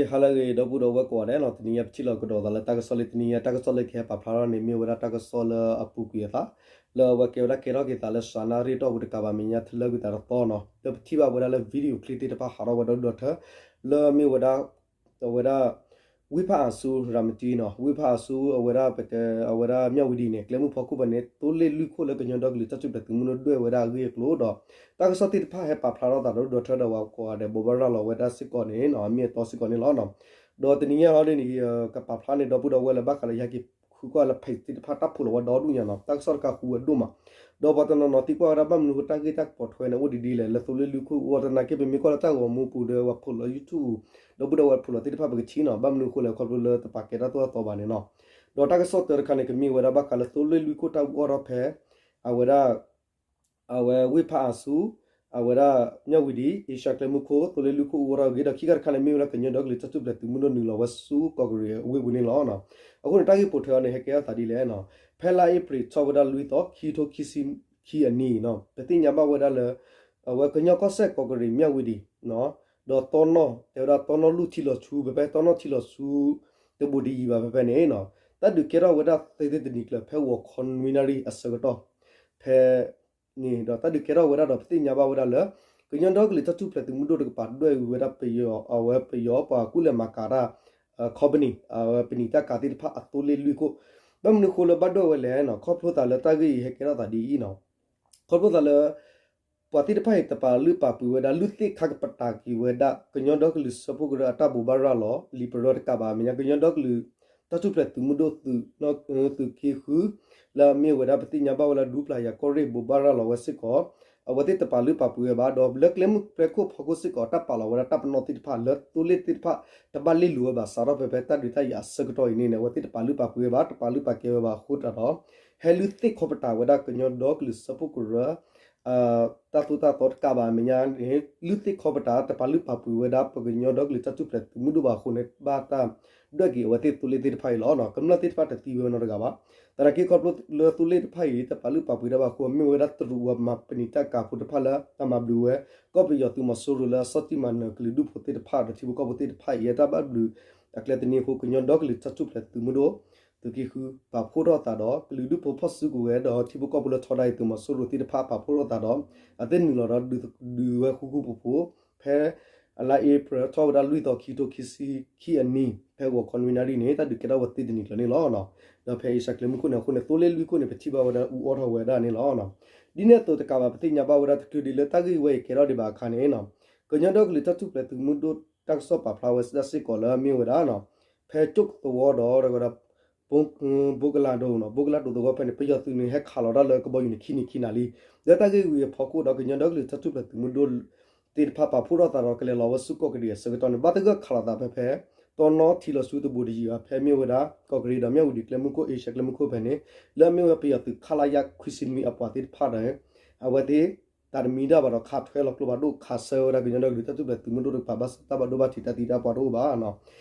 ဟါလၢအဂ့ၤ ဒီပုၢ်ဒီဝဲၢ်ကိးဂၤဒဲးနီၤ, တနံၤညါပထံၣ်လိာ်ကဒီးသးလၢတၢ်ကစီၣ်လံ. တနံၤညါတၢ်ကစီၣ်လၢကဟဲပာ်ဖျါထီၣ်န့ၣ် မ့ၢ်ဝဲဒၣ်တၢ်ကစီၣ်လၢအပူၤကွံာ်အသး လၢအဝဲကဲဝဲဒၣ်ကဲထီၣ်က့ၤသးလၢစှၤနၣ်ရံၣ်တီၢ်ပူၤတကးဘၣ် မဲာ်ညါထလၢကွံာ်သးတသီနီၤ, လၢပထံၣ်ဘၣ်ဝဲဒၣ်လၢ video clip သ့ၣ်တဖၣ်ဟးထီၣ်ဝဲဒီဒူၣ်ဒီထၢ လၢမ့ၢ်ဝဲဒၣ် အဝဲဒၣ် ဝံဖးအၤဆူ ရၤမတံနီၤ, ဝံဖးအၤဆူ အဝဲဒၣ်ပက အဝဲဒၣ်မၠၣ်ဝံၤဒံးန့ၣ် ကျဲမုၢ်ဖီခိၣ်ဖဲန့ၣ် သိလ့ၣ်လွံၢ်ခိၣ်လၢကညီဒီကလုာ်တၢ်ထူၣ်ဖျဲးသုးမုၢ်ဒိၣ်ဒွဲၣ်ဝဲဒၣ်အဂ့ၢ်အကျိၤဒီး တၢ်ကစီၣ်သ့ၣ်တဖၣ်ဟဲပာ်ဖျါထီၣ်သးဒီဒူၣ်ဒီထၢဒီး ပှၤကိးဂၤဒဲးဘိးဘၣ်ရၤလီၤဝဲဒၣ်စ့ၢ်ကီးန့ၣ်နီၤ, အမ့ၢ်အတီစ့ၢ်ကီးန့ၣ်လီၤနီၤ. ဒီးတနံၤညါဟီဒ်န့ၣ် ကပာ်ဖျါန့ၣ် ဒီပုၢ်ဒီဝဲၢ်လၢဘၣ်ဃးလၢယဟဲက့ၤဃုကွၢ်လၢ page သ့ၣ်တဖၣ် တၢ်ဖိးလီၤဝဲဒီဒူၣ်ညါနီၤ, တၢ်ကစီၣ်တခါဃူဝဲဒိၣ်မး, ဒီးပှၤတနီၤနီၤသံကွၢ်ဝဲဒၣ် ဘၣ်မနုၤဃိတၢ်ဂ့ၢ်တၢ်ကပီၤထွဲန့ၣ် အိၣ်ဒ်ဒ်လဲၣ် လၢသိလ့ၣ်လွံၢ်ခိၣ်အဂီၢ်, သနာ်က့ ပမ့ၢ်ကွၢ်လၢတၢ်ဂီၤမူပူၤဒီး ပှၤဖိးလီၤ YouTube ဒီပုၢ်ဒီဝဲၢ်ဖိးလီၤသ့ၣ်တဖၣ် ပကထံၣ်နီၤ, ဘၣ်မနုၤအဃိလဲၣ် ခီဖျိလၢတပာ်ကဲတၢ်သိၣ်တၢ်သီဘၣ်န့ၣ်နီၤ. ဒီးတၢ်ကစီၣ်တၢတခါန့ၣ် ကမ့ၢ်ဝဲဒၣ်ဘၣ်ဃးလၢသိလ့ၣ်လွံၢ်ခိၣ်တၢ်အူအီၣ်ထီၣ်ဖဲ အဝဲဒၣ် အဝဲဝ့ၢ်ဖးအၤဆူ အဝဲဒၣ်မၠၣ်ဝံၤဒံး အ့ရှါကျဲမုၢ်ခိၣ် သိလ့ၣ်လွံၢ်ခိၣ်အူအီၣ်ထီၣ်အဂ့ၢ်, ဒီးခံခါတခါန့ၣ် မ့ၢ်ဝဲဒၣ်ကညီဒီကလုာ်တၢ်ထူၣ်ဖျဲးသုးမုၢ်ဒိၣ်နုာ်လီၤဝဲဆူကီၢ်ကရံၣ်အဝ့ၢ်ပူၤန့ၣ်လီၤ. အဃိန့ၣ် တၢ်ဂ့ၢ်ပိာ်ထွဲအီၤန့ၣ် ဟဲကဲထီၣ်သးဒ်လဲၣ်နီၤ, ဖဲလါအ့ဖြ့ၣ်ထီၣ်ဝဲဒၣ်လွံၢ်သီ ခံထိခံဆံခံအနံၤနီၤ, ပသ့ၣ်ညါဘၣ်ဝဲဒၣ်လၢ အဝဲကညီကီၢ်စဲၣ်ကီၢ်ကရံၣ်မၠၣ်ဝံၤဒံး ဒီးတီနီၣ် တဲဝဲဒၣ်တီနီၣ်လူၢ်ထံလီၤဆူ ဖဲဖဲတီနီၣ်ထံလီၤဆူ တဘူးတယံၤဘၣ်ဖဲဖဲန့ၣ်နီၤ, တၢ်ဒုးကဲထီၣ်ဝဲဒၣ်သ့သ့တနံၤကျၢၤ ဖဲဂီၤခီနွံနၣ်ရံၣ်အဆၢကတီၢ် ဖဲန့ၣ်ဒီး တၢ်ဒုးကဲထီၣ်ဝဲဒၣ်ဒီး ပသ့ၣ်ညါဘၣ်ဝဲဒၣ်လၢ ကညီဒီကလုာ်တၢ်ထူၣ်ဖျဲးသုးမုၢ်ဒိၣ်တကပၤ ဒွဲၣ်ဝဲဒၣ်ပယီၤ အဝဲပယီၤပှၤကူၣ်လဲၤမၤကၤတၢ် company အဝဲပနံာ်တၢ်ကၤသ့ၣ်တဖၣ်အသိလ့ၣ်လွံၢ်ခိၣ်, ဘၣ်မနုၤအဃိလၢဘၣ်ဒွဲၣ်ဝဲလဲၣ်နီၤ, ခီဖျိသးလၢတၢ်ဂ့ၢ်အံၤဟဲကဲထီၣ်သးဒ်အံၤနီၤ, ခီဖျိသးလၢ ပှၤသ့ၣ်တဖၣ်အံၤ တပာ်လုၢ်ပာ်ပှ့ၤဝဲဒၣ် လုၢ်သ့ၣ်ခါကပတာ်က့ၤဝဲဒၣ် ကညီဒီကလုာ်စၢဖှိၣ်ကရၢအတၢ်ဘိးဘၣ်ရၤလီၤ လံာ်ပရၢတကးဘၣ် အမဲာ်ညါ ကညီဒီကလုာ်တၢ်ထူၣ်ဖျဲးသုးမုၢ်ဒိၣ်သုး သုးက့ဃု လၢအမ့ၢ်ဝဲဒၣ် ပသ့ၣ်ညါဘၣ်ဝဲလၢ ဒူပျၢ်ယၤကီၢ်ရ့ၣ် ဘိးဘၣ်ရၤလီၤဝဲစ့ၢ်ကီး အဝဲသ့ၣ်တပာ်လုၢ်ပာ်ပှ့ၤဝဲဘၣ်, ဒီးလၢကျဲမုၢ်ကျဲခိၣ်ဖီခိၣ်စ့ၢ်ကီး တၢ်ပာ်လီၤဝဲဒၣ်တၢ်ပနီၣ်သ့ၣ်တဖၣ် လၢသိလ့ၣ်သ့ၣ်တဖၣ် တဘၣ်လ့ၣ်လိၤဝဲဘၣ် စးထီၣ်ဖဲဖဲတၢ်ဒုးတၢ်ယၤအဆၢကတီၢ်အံၤန့ၣ်န့ၣ် အဝဲသ့ၣ်တပာ်လုၢ်ပာ်ပှ့ၤဝဲဘၣ် တပာ်လုၢ်ပာ်ကဲဝဲဘၣ်အဃိသတးဒီး ဟဲလုၢ်သ့ၣ်ခီပတာ်ဝဲဒၣ်ကညီဒီကလုာ်စၢဖှိၣ်ကရၢ တၢ်သိၣ်တၢ်သီတကးဘၣ် အမဲာ်ညါန့ၣ် လုၢ်သ့ၣ်ခီပတာ် တပာ်လုၢ်ပာ်ပှ့ၤဝဲဒၣ် ပကညီဒီကလုာ်တၢ်ထူၣ်ဖျဲးသုးမုၢ်ဒိၣ်ဘၣ်အဃိန့ၣ် ဘၣ်တၢ်ဒွဲၣ်က့ၤအဝဲသ့ၣ်သိလ့ၣ်သ့ၣ်တဖၣ်အံၤလီၤ. ကမျၢၢ်သ့ၣ်တဖၣ်တသံဝဲနီတဂၤဘၣ်. သနာ်က့ခီဖျိလၢသိလ့ၣ်တဖၣ်အံၤ တပာ်လုၢ်ပာ်ပှ့ၤတၢ်ဘၣ်အဃိ မ့ၢ်ဝဲဒၣ်တရူးဝဲမၤပနံာ်တၢ်ကၤဖိတဖၣ်လၢ တၢ်မၤဘျုးဝဲ ကီၢ်ပယီၤသုးမီၤစိရိၤလၢအဆီၣ်တံၢ်မၤနၢၤကလုာ်ဒူၣ်ဖိသ့ၣ်တဖၣ် ဒီးထံဖိကီၢ်ဖိသ့ၣ်တဖၣ်အံၤ အတၢ်ဘၣ်ဘျုးအကျဲတနံၤအဃိ ကညီဒီကလုာ်တၢ်ထူၣ်ဖျဲးသုးမုၢ်ဒိၣ် သုးက့ဃု ပာ်ဖှိၣ်ထီၣ်သးဒီး ကလုာ်ဒူၣ်ဖိဖီၣ်စုကဝဲၤဒီးထံဖိကီၢ်ဖိလၢထီဒါအံၤ သုးမီၤစိရိၤသ့ၣ်တဖၣ် ပာ်ဖှိၣ်ထီၣ်သးဒီး အသ့ၣ်နုာ်လီၤဒီးဒုးဝဲဃူဃူဖိးဖိး ဖဲအလါအ့ဖြ့ၣ်ထီၣ်ဝဲဒၣ်လွံၢ်သီ ခံထိခံဆံခံအနံၤ ဖဲဂီၤခီနွံနၣ်ရံၣ်န့ၣ် တၢ်ဒုးကဲထီၣ်ဝဲသ့တနံၤကျၢၤန့ၣ်လီၤ. ဒီးဖဲအ့ရှါကျဲမုၢ်ခိၣ်န့ၣ်အဃိန့ၣ် သိလ့ၣ်လွံၢ်ခိၣ်န့ၣ် ပထံၣ်ဘၣ်ဝဲဒၣ်အူအီၣ်ထီၣ်ဝဲဒၣ်န့ၣ်လီၤ. ဒ်န့ၣ်အသိးတကးဘၣ် ပသ့ၣ်ညါဘၣ်ဝဲဒၣ်တချုးဒံးလၢတၢ်ဂ့ၢ်ဝဲအံၤကဲထီၣ်ဒံးဘၣ်အခါန့ၣ် ကညီဒီကလုာ်တၢ်ထူၣ်ဖျဲးသုးမုၢ်ဒိၣ်တၢ်ကစီၣ်ပာ်ဖျါဝဲစ့ၢ်ကီးလၢအမ့ၢ်ဝဲဒၣ် ဖဲကၠိၣ်ကသဝီဒီး ဘိကလးဒိၣ်နီၤ ဘိကလးဒိၣ်သဝီဖဲန့ၣ် ပယီၤသုးန့ၣ် ဟဲခးလီၤတၢ်လၢကဘီယူၤန့ၣ် ခံနံၤခံနၤလံ. လၢတၢ်ဂ့ၢ်ဝံၤအဖီခိၣ်ဒီး ကညီဒီကလုာ်တၢ်ထူၣ်ဖျဲးသုးမုၢ်ဒိၣ်သ့ၣ်တဖၣ် ပာ်ဖှိၣ်ထီၣ်သးဒီးကလဲၤလီၤဝဲဆူကီၢ်ကရံၣ်အဆၢကတီၢ်န့ၣ် ဘၣ်သဂၢၢ်ခးလီၤသးဖဲဖဲ တီနီၣ်ထံလီၤဆူတဘူးတယံၤဘၣ် ဖဲမ့ၢ်ဝဲဒၣ် ကီၢ်ကရံၣ်ဒီးမၠၣ်ဝတံၤကျဲမုၢ်ခိၣ်ဖဲန့ၣ် လၢအမ့ၢ်ဝဲပယီၤသုး ခလရ ခွံဆံနွံအပှၤသ့ၣ်တဖၣ်ဒီး အဝဲသ့ၣ် တၢ်တမံဒၣ်ဘၣ်ဒီး ခးထွဲလီၤကျိဖးဒိၣ် ခးဆၢဝဲဒၣ်ကညီဒီကလုာ်တၢ်ထူၣ်ဖျဲးသုးမုၢ်ဒိၣ်တကပၤ ဘၣ်ဆၣ်တၢ်ဘၣ်ဒိဘၣ်ထံးတၢ်သံတၢ်ပှၢ်တအိၣ်ဘၣ်နီၤ.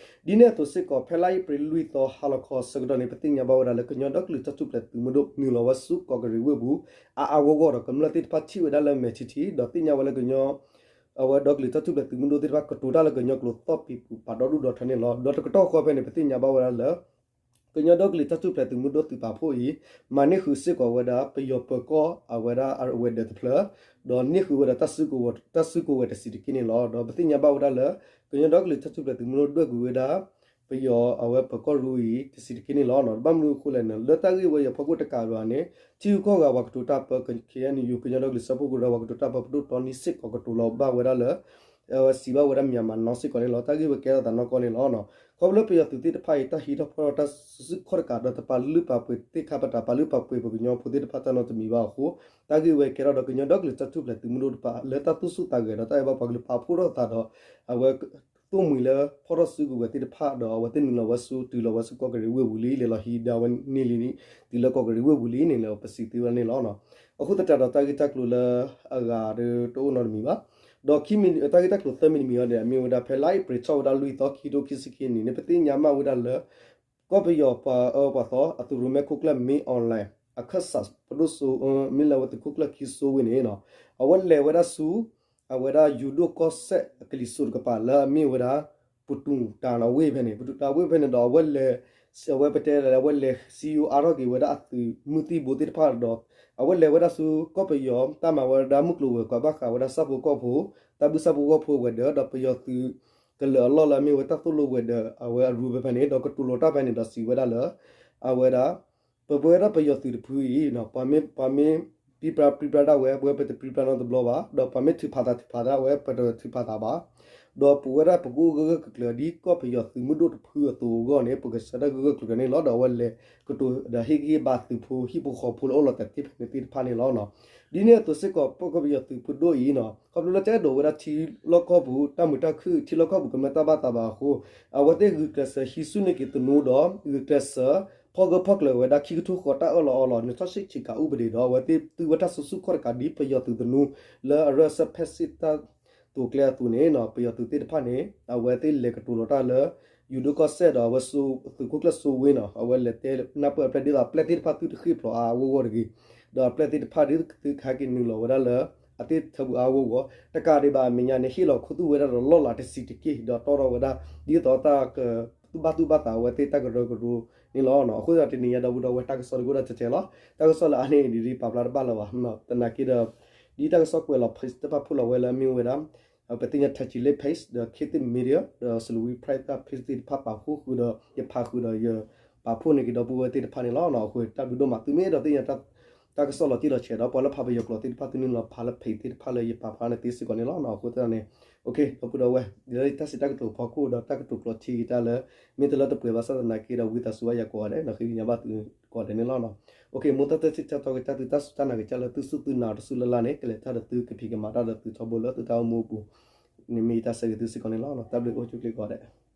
ဒ်န့ၣ်အသိးစ့ၢ်ကီး ဖဲလါအ့ဖြ့ၣ်လွံၢ်သီဟါလီၤခီအဆၢကတီၢ်န့ၣ် ပသ့ၣ်ညါဘၣ်ဝဲဒၣ်လၢ ကညီဒီကလုာ်တၢ်ထူၣ်ဖျဲးသုးမုၢ်ဒိၣ် နုာ်လီၤဝဲဆူကီၢ်ကရံၣ်ဝ့ၢ်ပူၤ အါအါဂီၢ်ဂီၢ်ဒီး ကမျၢၢ်သ့ၣ်တဖၣ်ထံၣ်ဝဲဒၣ်လၢမဲာ်ထံထံ ဒီးသ့ၣ်ညါဝဲလၢကညီ အဝဲဒီကလုာ်တၢ်ထူၣ်ဖျဲးသုးမုၢ်ဒိၣ်သ့ၣ်တဖၣ် ကတိၤတၢ်လၢကညီကျိာ်သီၣ်ပံၤပူၤ ပာ်ဒီဒူၣ်ဒီထၢန့ၣ်လီၤ. ဒီးတကတီၢ်ဃီဖဲန့ၣ် ပသ့ၣ်ညါဘၣ်ဝဲဒၣ်လၢ ကညီဒီကလုာ်တၢ်ထူၣ်ဖျဲးသုးမုၢ်ဒိၣ်သုးပာ်ဖှိၣ်အံၤ မၤန့ၢ်ဃုာ်စ့ၢ်ကီးဝဲဒၣ် ပယီၤပၢၤကီၢ်အဝဲဒၣ်အဝဲၤဒၢးတဖျၢၣ် ဒီးန့ၢ်ဃုာ်ဝဲဒၣ် တၢ်စုကဝဲၤတဆံးတက့ၢ်န့ၣ်လီၤ. ဒီးပသ့ၣ်ညါဘၣ်ဝဲဒၣ်လၢ ကညီဒီကလုာ်တၢ်ထူၣ်ဖျဲးသုးမုၢ်ဒိၣ်ဒွဲၣ်ကွံာ်ဝဲဒၣ် ပယီၤအဝဲပၢၤကီၢ်ရူအံၤ တဆံးတက့ၢ်န့ၣ်လီၤ. ဘၣ်မနုၤအဃိလဲၣ်န့ၣ် လၢတၢ်ဂ့ၢ်ဝဲအံၤအဖီခိၣ်တကးဘၣ်န့ၣ် ထံဂုၤကီၢ်ဂၤပှၤကတိၤတၢ်ပၢ KNU ကညီဒီကလုာ်စၢဖှိၣ်ကရၢ ပှၤကတိၤတၢ်ပၢ ပဒိၣ်တီနံစ့ၢ်ကီး ကတိၤလီၤဘၣ်ဝဲဒၣ်လၢ အဝဲစံးဘၣ်ဝဲဒၣ် Myanmar Now စ့ၢ်ကီးန့ၣ်လီၤ. တၢ်ဂ့ၢ်ဝဲကဲထီၣ်သးနီၢ်ကီၢ်န့ၣ်လီၤ. ခီဖျိလၢပယီၤသုးသ့ၣ်တဖၣ်အံၤ တၢ်ဟံးထီၣ်ဖီၣ်ထီၣ်တၢ်စုဆူၣ်ခီၣ်တကးဒီး တပာ်လုၢ်ပာ်ပှ့ၤသ့ၣ်ခါပတာ် ပာ်လုၢ်ပာ်ပှ့ၤပကညီဖိသ့ၣ်တဖၣ်တၢ်နီတမံၤဘၣ်အဃိ တၢ်ဂ့ၢ်ဝဲကဲထီၣ်ဒီး ကညီဒီကလုာ်တၢ်ထူၣ်ဖျဲးသုးမုၢ်ဒိၣ်တကပၤ လၢတၢ်သူၣ်ဆူၣ်သးဂဲၤဒီး တၢ်အဲၣ်ဘၣ်ပှၤကလုာ် ပာ်ဖှိၣ်ထီၣ်သးဒီး အဝဲ သိၣ်မှံၤလၢဖီၣ်ထီၣ်စုကဝဲၤသ့ၣ်တဖၣ်ဒီး အဝဲသ့ၣ်နုာ်လီၤဝဲဆူ တုၤလီၤဝဲဆူကီၢ်ကရံၣ်ဝ့ၢ်ပူၤလံ လဲၤလီၤဟံးဒၣ်ဝဲန့ၢ်လံ တုၤလၢကီၢ်ကရံၣ်ဝ့ၢ်ပူၤလံန့ၣ်လီၤ ပစံးသ့ဝဲန့ၣ်လီၤ. အဃိသတးဒီးတၢ်ဂ့ၢ်တၢ်ကျိၤလၢအဂၤဒီးတအိၣ်နီတမံၤဘၣ်. ဒီးခံမံၤ တၢ်ဂ့ၢ်တၢ်ကျိၤသၢမံၤတမံၤအံၤဒီး အမ့ၢ်ဝဲဒၣ်ဖဲလါအ့ဖြ့ၣ်ထီၣ်ဝဲဒၣ်လွံၢ်သီ ခံထိခံဆံခံနံၣ်န့ၣ် ပသ့ၣ်ညါဘၣ်ဝဲဒၣ်လၢ ကီၢ်ပယီၤပှၤအၢပှၤသီ အသုးရိၣ်မဲခိၣ်ကျၢၢ် မင်းအောင်လှိုင် အခၢၣ်စးပဒိၣ်စိ မ့ၢ်လၢအဝဲသုးခိၣ်ကျၢၢ်ခံစိဝ့ၢ်န့ၣ် အဝဲလဲၤဝဲဒၣ်ဆူ အဝဲဒၣ်ယိၤဒိၣ်ကီၢ်စဲၣ်အကလံၤစိးတကပၤလၢအမ့ၢ်ဝဲဒၣ် ပတူၢ်တၢ်နီၣ်ဝ့ၢ်ဖဲန့ၣ် ပတူၢ်တၢ်ဝ့ၢ်ဖဲန့ၣ်ဒီး အဝဲလဲၤ အဝဲပတဲလၢအဝဲလဲၤစံယိၤအါထီၣ်က့ၤဝဲဒၣ်အသုးမုၢ်သံၣ်ဘိသ့ၣ်တဖၣ်ဒီး အဝဲလဲၤဝဲဒၣ်ဆူကီၢ်ပယီၤ တၢ်မၤဝဲဒၣ်မုၢ်ကျိၤဝဲၤကွာ်ဘၣ်ဃးဝဲဒၣ်ဆၣ်ဖိကီၢ်ဖိ တၢ်ဘုၣ်ဆၣ်ဖိကီၢ်ဖိဝဲၤဒၢး ဒီးပယီၤသုးကလၢၤအလီၢ်လၢအမ့ၢ်ဝဲတၢ်သိၣ်လိဝဲၤဒၢး အဝဲအရူဖဲဖဲန့ၣ် ဒီးကတိၤလီၤတၢ်ဖဲန့ၣ်ဒီးစံးဝဲဒၣ်လၢ အဝဲဒၣ် ပဝဲဒၣ်ပယီၤသုးတဖုအံၤ ပှၤမ့ၢ် ပှၤမ့ၢ်ပြံပြါပြံပြါဒၣ်ဝဲ ပဝဲပတပြံပြါနီတဘျီဘၣ် ဒီးပှၤမ့ၢ်ထုးဖးသးထုးဖးဒၣ်ဝဲ ပတထုးဖးသးဘၣ် ဒီးပဝဲဒၣ်ပကအိၣ်ဂၢၢ်ဂၢၢ်ကျၢၤကျၢၤ ဒ်ကီၢ်ပယီၤသုးမုၢ်ဒိၣ်တဖုအသိးအဂီၢ်န့ၣ် ပကဆၢထၢၣ်ဂၢၢ်ဂၢၢ်ကျၢၤကျၢၤန့ၣ်လီၤ. ဒီးအဝဲလဲၤကတိၤဒီးဟ့ၣ်ဂံၢ်ဘါသုးဖိဟံၣ်ဖိဃီဖိလၢအိၣ်လီၤတဲာ်သ့ၣ်ဖဲန့ၣ်သ့ၣ်တဖၣ်န့ၣ်လီၤ. ဒ်န့ၣ်အသိးစ့ၢ်ကီး ပကီၢ်ပယီၤသုးဖိဒိၣ်အံၤ ခီဖျိလၢတအဲၣ်ဒိးဝဲဒၣ်ထံလီၢ်ကီၢ်ပူၤ တၢ်မုာ်တၢ်ခုၣ် ထံလီၢ်ကီၢ်ပူၤကမျၢၢ်တၢ်ဘၣ်သးဘၣ်အဃိ အဝဲသ့ၣ်ဂုာ်ကျဲးစၢးဟံးစုနဲၣ်က့ၤသနူဒီး ဂုာ်ကျဲးစၢး ဖီၣ်ဂၢၢ်ဖီၣ်ကျၢၤဝဲဒၣ်ခံကထိဃီတၢ်အၢၣ်လီၤအီလီၤ နထီၣ်ဆံးဆံးကးဥပဒေဒီး အဝဲသ့ၣ်သုဝဲတၢ်စုဆူၣ်ခီၣ်တကးဒ်ပယီၤသုးသနူ လၢအရၢၢ်စၢဖဲစ့ၣ်တၢ်သိးကျဲအသိးန့ၣ် ပယီၤသုးသ့ၣ်တဖၣ်န့ၣ် အဝဲသ့ၣ်လဲၤကတိၤလီၤတၢ်လၢ ယူၤဒိၣ်ကီၢ်စဲၣ်ဒီးအဝဲသုးခိၣ်ကျၢၢ်စိဝ့နီၤ အဝဲလဲၤတဲနၢ်ပၢၢ်အပျဲၢ်ဒ်သိးအပျဲၢ်သ့ၣ်တဖၣ်သုတဃ့ၢ်ဖျိးအါအါဂီၢ်ဂီၢ်တဂ့ၤ ဒီးအပျဲၢ်သ့ၣ်တဖၣ်ဒ်သုကဟဲက့ၤနုာ်လီၤဝဲဒၣ်လၢ အသ့ၣ်ထၢပူၤအါအါဂီၢ်ဂီၢ် တကးဒံးဘၣ်အမဲာ်ညါန့ၣ် ဟ့ၣ်လီၤခူသူၣ်ဝဲဒၣ်ဒီးလီၢ်လၤတဆံးတက့ၢ် ဒီးတီထီၣ်ဝဲဒၣ် ဒ်သိးတၢ်က သူၣ်ဘၣ်သူၣ်ဘၣ်သးအဝဲသ့ၣ်တၢ်ကရၢကရိန့ၣ်လီၤ. အဃိသတးဒီးတနံၤညါဒီပုၢ်ဒီဝဲၢ်တၢ်ကစီၣ်တအိၣ်ဒီးတဲာ်တဲာ်လီၤ. တၢ်ကစီၣ်လၢအါန့ၢ်အံၤဒ်ပာ်ဖျါတဘၣ်လၢၤဘၣ်. သနာ်က့ဒီး ဒ်တၢ်ကစီၣ်ကွဲးလီၤ page တဖၣ်ဖှိၣ်လီၤဝဲလၢအမ့ၢ်ဝဲဒၣ် ပသ့ၣ်ညါ Tactic Lake Page ဒီး Khit Thit Media ဒီး Salween Press တၢ် page သ့ၣ်တဖၣ်ပာ်ဖှိၣ်ဃုာ်ဒီး ယဖးဃုာ်ဒီးယပာ်ဖှိၣ်န့ၢ်က့ၤဒီပုၢ်ဝဲၢ်သ့ၣ်တဖၣ်န့ၣ်လီၤ. အဃိတၢ်ဘျုးဒိၣ်မး သုမ့ၢ်အဲၣ်ဒိးသ့ၣ်ညါ တၢ်ကစီၣ်လီၤတံၢ်လီၤဆဲးဒီး ပှၤလၢဖးပယီၤကျိာ်သ့ၣ်တဖၣ် သုနုာ်လီၤဖးလၢ page သ့ၣ်တဖၣ်လၢယပာ်ဖျါန့ၣ်သ့စ့ၢ်ကီးန့ၣ်လီၤ. အဃိသတးန့ၣ် ဒီပုၢ်ဒီဝဲၢ် ဒ်လၢတၢ်စံးတၢ်ကတိၤဖီခိၣ်ဒီးတၢ်ကတိၤကျိးထံက့ၤတၢ်လၢ မ့ၢ်တလၢတပှဲၤဘၣ်ဆၣ်သနာ်က့ဒီး ဝံသးစူၤဘၣ်ယၤကိးဂၤဒဲး ဒီးဃ့ကညးဘၣ်သုကိးဂၤဒဲးန့ၣ်လီၤ. မိၢ်သၢသၢထံၣ်တၢ်တီကစၢ်သုတၢ်စူၢ်တၢ်နာ်ကစၢ်လၢသုစူၢ်သုနာ်တစူၢ်လၢ်လၢ်န့ၣ် ကလဲၤတၢ်ဒီးသုကဖံးကမၤတၢ်ဒီးသုထီဘိလၢသုတၢ်အိၣ်မူအပူၤ န့ၣ်မ့ၢ်ယတၢ်ဆၢဂ့ၤသုစ့ၢ်ကီးန့ၣ်လီၤ. တၢ်ဘျုးအိၣ်ဆူၣ်ချ့ကိးဂၤဒဲး